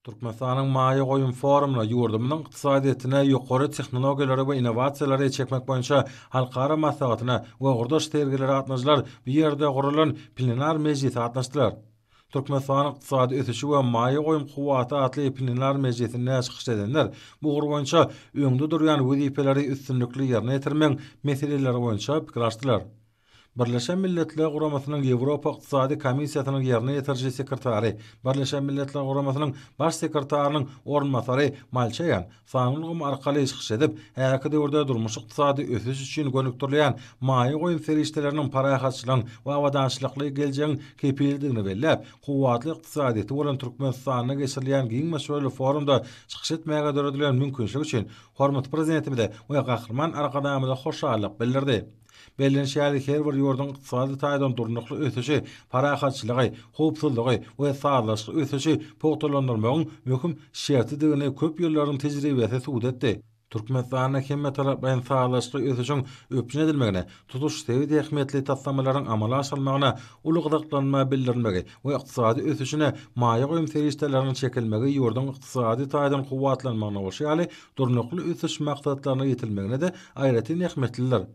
Türkmenistanyň maýa goýum forumyna ýurdumyzyň ykdysadyýetine ýokary tehnologiýalary we innowasiýalary çekmek boýunça halkara maslahatyna we ugurdaş sergilere gatnaşyjylar bu ýerde guralan plenar mejlise gatnaşdylar. Türkmenistanyň ykdysady ösüşi we maýa goýum kuwwaty atly plenar mejlisinde çykyş edenler bu ugur boýunça öňde durýan wezipeleri üstünlikli ýerine ýetirmegiň meseleleri boýunça pikir alyşdylar. Birleşen Milletler Guramasynyň Ýewropa Ykdysady Komissiýasynyň ýerine ýetiriji sekretary, Birleşen Milletler Guramasynyň Baş sekretarynyň orunbasary Malçeýan sanly ulgam arkaly çykyş edip, häzirki döwürde durmuş-ykdysady ösüş üçin gönükdirilýän maýa goýum serişdeleriniň parahatçylygyň we abadançylykly geljegiň kepilidigini belläp, kuwwatly ykdysadyýeti bolan Türkmenistanda geçirilýän giň möçberli forumda çykyş etmäge döredilen mümkinçilik üçin hormatly Prezidentimize we Gahryman Arkadagymyza hoşallyk bildirdi. Bellenişi ýaly, her bir ýurduň ykdysady taýdan durnukly ösüşi, parahatçylygy, howpsuzlygy we sazlaşykly ösüşi pugtalandyrmagyň möhüm şertidigini köp ýyllaryň tejribesi subut etdi. Türkmenistanda hemmetaraplaýyn sazlaşykly ösüşiň üpjün edilmegine, tutuş sebit ähmiýetli taslamalaryň amala aşyrylmagyna uly gyzyklanma bildirilmegi we ykdysady ösüşine maýa goýum serişdeleriniň çekilmegi ýurduň ykdysady taýdan kuwwatlanmagyna bolşy ýaly, Durnukly ösüş maksatlaryna ýetilmegine-de aýratyn ähmiýetlidir.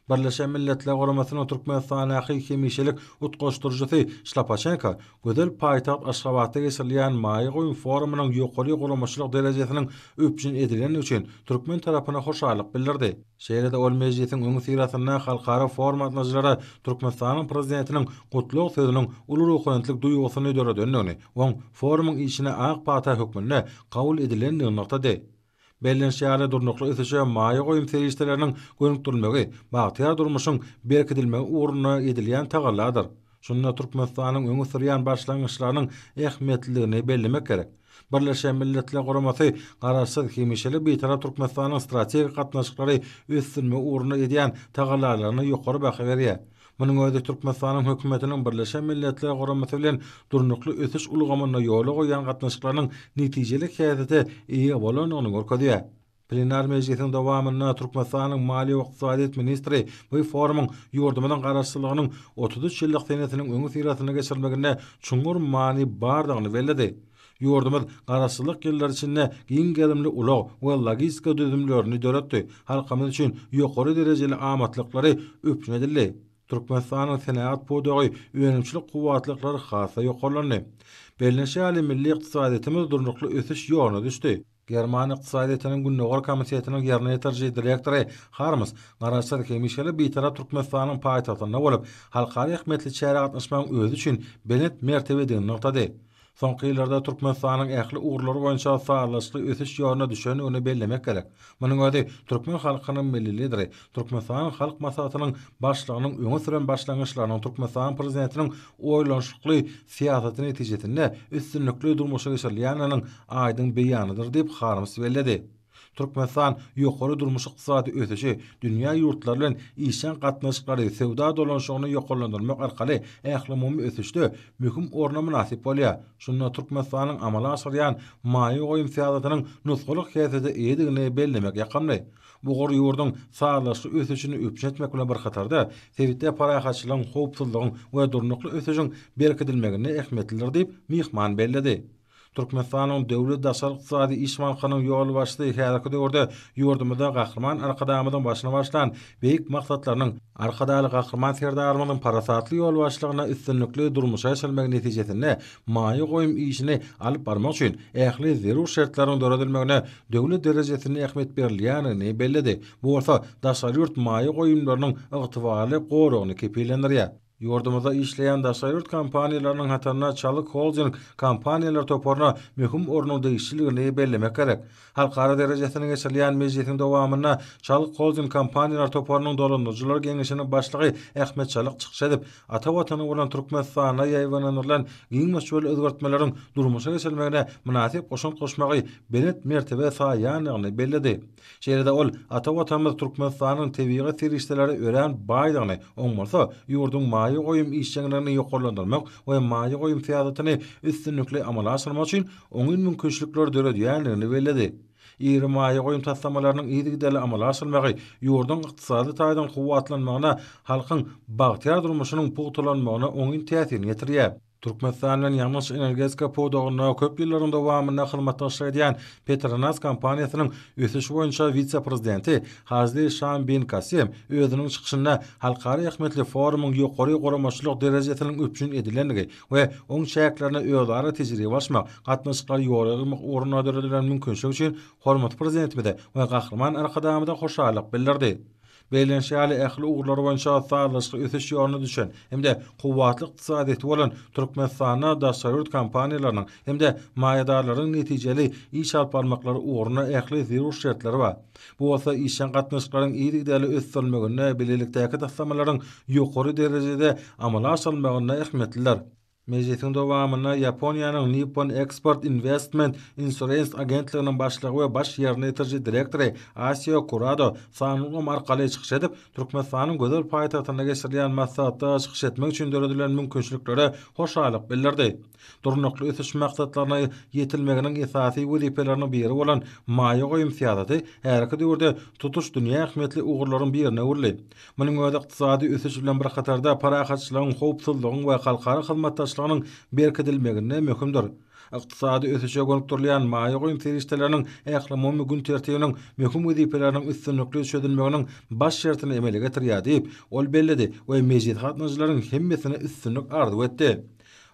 Birleşen Milletler Guramasynyň Türkmenistandaky hemişelik utgaşdyryjysy Şlapaçenko gözel paýtagt Aşgabatda geçirilýän maýa goýum forumynyň ýokary guramaçylyk derejesiniň üpjün edilendigi üçin türkmen tarapyna hoşallyk bildirdi. Şeýle-de ol mejlisiň öňüsyrasynda halkara forum gatnaşyjylara Türkmenistanyň Prezidentiniň gutlag sözüniň uly ruhubelentlik duýgusyny döredendigini, oň forumyň işine ak pata hökmünde kabul edilendigini nygtady. Bellenişi ýaly, durnukly ösüşe maýa goýum serişdeleriniň gönükdirilmegi bagtyýar durmuşyň berkidilmegi ugrunda edilýän tagalladyr. Şunda Türkmenistanyň öňe sürýän başlangyçlarynyň ähmiýetliligini bellemek gerek. Birleşen Milletler Guramasy Garaşsyz, hemişelik Bitarap Türkmenistanyň strategik gatnaşyklary ösdürmek ugrunda edýän tagallalaryna ýokary baha berýär. Munuň özi Türkmenistanyň Hökümetiniň Birleşen Milletler Guramasy bilen durnukly ösüş ulgamynda ýola goýýan gatnaşyklarynyň netijeli häsiýete eýe bolandygyny görkezýär. Plenar mejlisiň dowamynda Türkmenistanyň maliýe we ykdysadyýet ministri bu forumyň ýurdumyzyň Garaşsyzlygynyň 33 ýyllyk senesiniň öňüsyrasynda geçirilmeginde çuňňur many bardygyny belledi. Ýurdumyz Garaşsyzlyk ýyllary içinde giň gerimli ulag we logistika düzümlerini döretdi, halkymyz üçin ýokary derejeli amatlyklary üpjün edildi. Türkmenistanyň senagat pudagy önümçilik kuwwatlyklary has-da ýokarlandy. Bellenişi ýaly, milli ykdysadyýetimiz durnukly ösüş ýoluna düşdi. German ykdysadyýetiniň Gündogar komitetiniň ýerine ýetiriji direktory Harms Garaşsyz, hemişelik Bitarap Türkmenistanyň paýtagtynda bolup, halkara ähmiýetli çärä gatnaşmagyň özi üçin belent mertebedigini nygtady. Soňky ýyllarda Türkmenistanyň ähli ugurlary boýunça sazlaşykly ösüş ýoluna düşendigini bellemek gerek. Munuň özi türkmen halkynyň Milli Lideri, Türkmenistanyň Halk Maslahatynyň Başlygynyň öňe süren başlangyçlarynyň Türkmenistanyň Prezidentiniň oýlanyşykly syýasaty netijesinde üstünlikli durmuşa geçirilýändiginiň aýdyň beýanydyr diýip, Harms belledi. Türkmenistan ýokary durmuş-ykdysady ösüşi, dünýä ýurtlary bilen işjeň gatnaşyklary, söwda dolanyşygyny ýokarlandyrmak arkaly ählumumy ösüşde möhüm orna mynasyp bolýar. Şunda Türkmenistanyň amala aşyrýan maýa goýum syýasatynyň nusgalyk häsiýete eýedigini bellemek ýakymly. Bu ugur ýurduň sazlaşykly ösüşini üpjün etmek bilen bir hatarda, sebitde parahatçylygyň, howpsuzlygyň we durnukly ösüşiň berkidilmeginde ähmiýetlidir diýip, myhman belledi. Türkmenistanyň Döwlet daşary ykdysady iş bankynyň ýolbaşçysy häzirki döwürde ýurdumyzda Gahryman Arkadagymyzyň başyny başlan beýik maksatlarynyň Arkadagly Gahryman Serdarymyzyň parasatly ýolbaşçylygynda üstünlikli durmuşa geçirilmegi netijesinde maýa goýum işini alyp barmak üçin ähli zerur şertleriň döredilmegine döwlet derejesinde ähmiýet berilýändigini belledi. Bu bolsa daşary ýurt maýa goýumlarynyň ygtybarly goragyny kepillendirýär. Ýurdumyzda işleýän daşary ýurt kompaniýalarynyň hatarynda Çalyk Holding kompaniýalar toparyna möhüm ornuň degişliligini bellemek gerek. Halkara derejesinde geçirilýän mejlisiň dowamynda Çalyk Holding kompaniýalar toparynyň dolandyryjylar geňeşiniň başlygy Ahmet Çalyk çykyş edip, ata Watany bolan Türkmenistanda ýaýbaňlandyrylan giň möçberli özgertmeleriň durmuşa geçirilmegine mynasyp goşant goşmagy belent mertebe saýýandygyny belledi. Şeýle-de ol ata Watanymyz Türkmenistanyň tebigy serişdelere örän baýdygyny, oň bolsa ýurduň maýa goýum işjeňligini ýokarlandyrmak we maýa goýum syýasatyny üstünlikli amala aşyrmak üçin oňyn mümkinçilikleri döredýändigini belledi. Iri maýa goýum taslamalarynyň yzygiderli amala aşyrylmagy ýurduň ykdysady taýdan kuwwatlanmagyna, halkyň bagtyýar durmuşynyň pugtalanmagyna oňyn täsirini ýetirýär. Türkmenistan bilen ýangyç-energetika pudagynda köp ýyllaryň dowamynda hyzmatdaşlyk edýän Petronas kompaniýasynyň ösüş boýunça wise-prezidenti Hazli Şam bin Kasem özüniň çykyşynda halkara ähmiýetli forumyň ýokary guramaçylyk derejesiniň üpjün edilendigi we oň çäklerinde özara tejribe alyşmak, gatnaşyklary ýola goýmak ugrunda döredilen mümkinçilik üçin hormatly Prezidentimize we Gahryman Arkadagymyza hoşallyk bildirdi. Bellenişi ýaly, ähli ugurlar boýunça sazlaşykly ösüş ýoluna düşen hem-de kuwwatly ykdysadyýeti bolan Türkmenistanda daşary ýurt kompaniýalarynyň hem-de maýadarlaryň netijeli iş alyp barmaklary ugrunda ähli zerur şertler bar. Bu bolsa işjeň gatnaşyklaryň yzygiderli ösdürilmeginde, bilelikdäki taslamalaryň ýokary derejede amala aşyrylmagynda ähmiýetlidir. Mejlisiň dowamynda Ýaponiýanyň Nippon Export Investment Insurance agentliginiň başlygy we baş ýerine ýetiriji direktory Asio Kurado sanly ulgam arkaly çykyş edip, Türkmenistanyň gözel paýtagtynda geçirilýän maslahatda çykyş etmek üçin döredilen mümkinçiliklere hoşallyk bildirdi. Durnukly ösüş maksatlaryna ýetilmeginiň esasy wezipeleriniň biri bolan maýa goýum syýasaty häzirki döwürde tutuş dünýä ähmiýetli ugurlaryň birine öwrüldi. Munuň özi ykdysady ösüş bilen bir hatarda parahatçylygyň, howpsuzlygyň we halkara hyzmatdaşlygynyň berkidilmeginde möhümdir. Ykdysady ösüşe gönükdirilýän maýa goýum serişdeleriniň ählumumy gün tertibiniň möhüm wezipeleriniň üstünlikli çözülmeginiň baş şertini emele getirýär diýip, ol belledi we mejlise gatnaşyjylaryň hemmesine üstünlik arzuw etdi.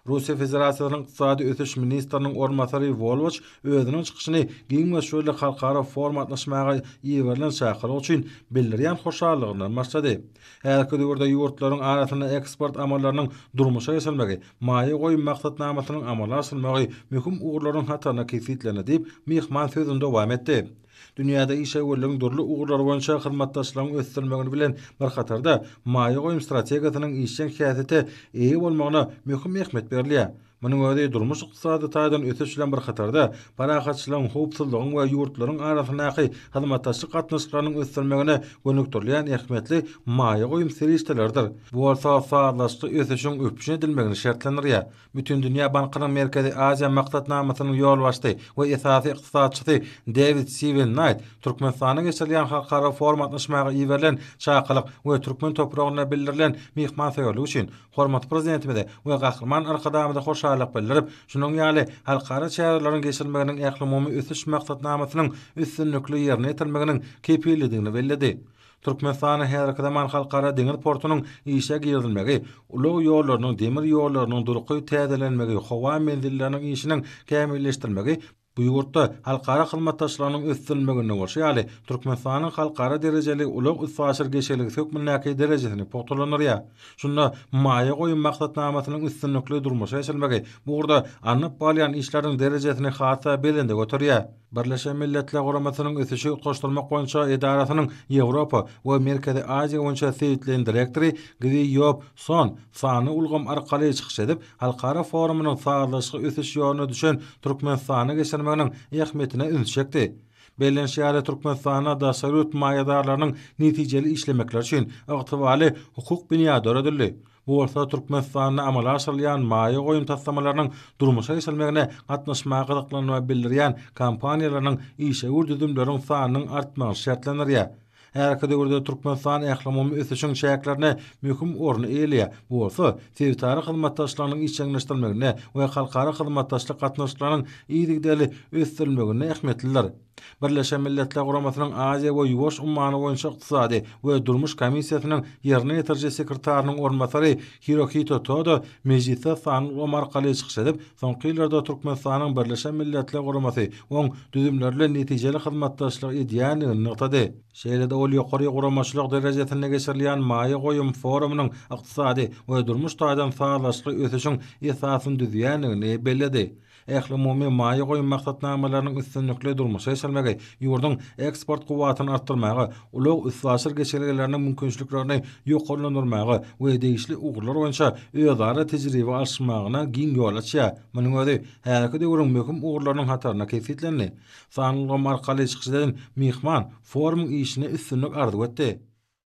Russiýa Federasiýasynyň ykdysady ösüş ministriniň orunbasary Wolwaç özüniň çykyşyny giň möçberli halkara foruma gatnaşmaga iberilen çakylyk üçin bildirýän hoşallygyndan başlady. Häzirki döwürde ýurtlaryň arasynda eksport amallarynyň durmuşa geçirilmegi, maýa goýum maksatnamasynyň amala aşyrylmagy möhüm ugurlaryň hatarynda kesgitlendi diýip, myhman sözüni dowam etdi. Dünýäde işewürligiň dürli ugurlary boýunça hyzmatdaşlygyň ösdürilmegini bilen bir hatarda, maýa goýum strategiýasynyň işjeň häsiýete eýe bolmagyna möhüm ähmiýet berilýär. Munuň özi durmuş-ykdysady taýdan ösüş bilen bir hatarda, parahatçylygyň, howpsuzlygyň we ýurtlaryň arasyndaky hyzmatdaşlyk gatnaşyklarynyň ösdürilmegine gönükdirilýän ähmiýetli maýa goýum serişdeleridir. Bu bolsa sazlaşykly ösüşiň üpjün edilmegini şertlendirýär. Bütindünýä bankynyň Merkezi Aziýa maksatnamasynyň ýolbaşçysy we esasy ykdysatçysy Dewid Siwen Naýt Türkmenistanda geçirilýän halkara foruma gatnaşmaga iberilen çakylyk we türkmen topragynda bildirilen myhmansöýerlik üçin hormatly Prezidentimize we Gahryman Arkadagymyza hoşallyk bildirip, şunuň ýaly halkara çäreleriň geçirilmeginiň ählumumy ösüş maksatnamasynyň üstünlikli ýerine ýetirilmeginiň kepilidigini belledi. Türkmenistanda häzirki zaman halkara deňiz portunyň işe girizilmegi, ulag ýollarynyň, demir ýollarynyň durky täzelenmegi, howa menzilleriniň işiniň kämilleşdirilmegi bu ýurtda halkara hyzmatdaşlygynyň ösdürilmeginde bolşy ýaly, Türkmenistanyň halkara derejeli ulag-üstaşyr geçelgesi hökmündäki derejesini pugtalandyrýar. Şunda maýa goýum maksatnamasynyň üstünlikli durmuşa geçirilmegi bu ugurda alnyp barylýan işleriň derejesini has-da belende göterýär. Birleşen Milletler Guramasynyň Ösüşi utgaşdyrmak boýunça edarasynyň Ýewropa we Merkezi Aziýa boýunça sebitleýin direktory Gwi Ýop Son sanly ulgam arkaly çykyş edip, halkara forumynyň sazlaşykly ösüş ýoluna düşen Türkmenistanda geçirilmeginiň ähmiýetine ünsi çekdi. Bellenişi ýaly, Türkmenistanda daşary ýurt maýadarlarynyň netijeli işlemekleri üçin ygtybarly hukuk binýady döredildi. Bu bolsa Türkmenistanda amala aşyrylýan maýa goýum taslamalarynyň durmuşa geçirilmegine gatnaşmaga gyzyklanma bildirýän kompaniýalarynyň işewür düzümleriň sanynyň artmagyny şertlendirýär. Häzirki döwürde Türkmenistan ählumumy ösüşiň çäklerinde möhüm orny eýeleýär. Bu bolsa sebitara hyzmatdaşlygynyň işjeňleşdirilmeginde we halkara hyzmatdaşlyk gatnaşyklarynyň yzygiderli ösdürilmeginde ähmiýetlidir. Birleşen Milletler Guramasynyň Aziýa we Ýuwaş ummany boýunça ykdysady we durmuş komissiýasynyň ýerine ýetiriji sekretarynyň orunbasary Hirohito Todo mejlisde sanly ulgam arkaly çykyş edip, soňky ýyllarda Türkmenistanyň Birleşen Milletler Guramasy oň düzümleri bilen netijeli hyzmatdaşlyk edýändigini nygtady. Şeýle-de ol ýokary guramaçylyk derejesinde geçirilýän maýa goýum forumynyň ykdysady we durmuş taýdan sazlaşykly ösüşiň esasyny düzýändigini belledi. Ählumumy maýa goýum maksatnamalarynyň üstünlikli durmuşa geçirilmegi ýurduň eksport kuwwatyny artdyrmaga, ulag-üstaşyr geçelgeleriniň mümkinçiliklerini ýokarlandyrmaga we degişli ugurlar boýunça özara tejribe alyşmagyna giň ýol açýar. Munuň özi häzirki döwrüň möhüm ugurlarynyň hatarynda kesgitlendi. Sanly ulgam arkaly çykyş eden myhman forumyň işine üstünlik arzuw etdi.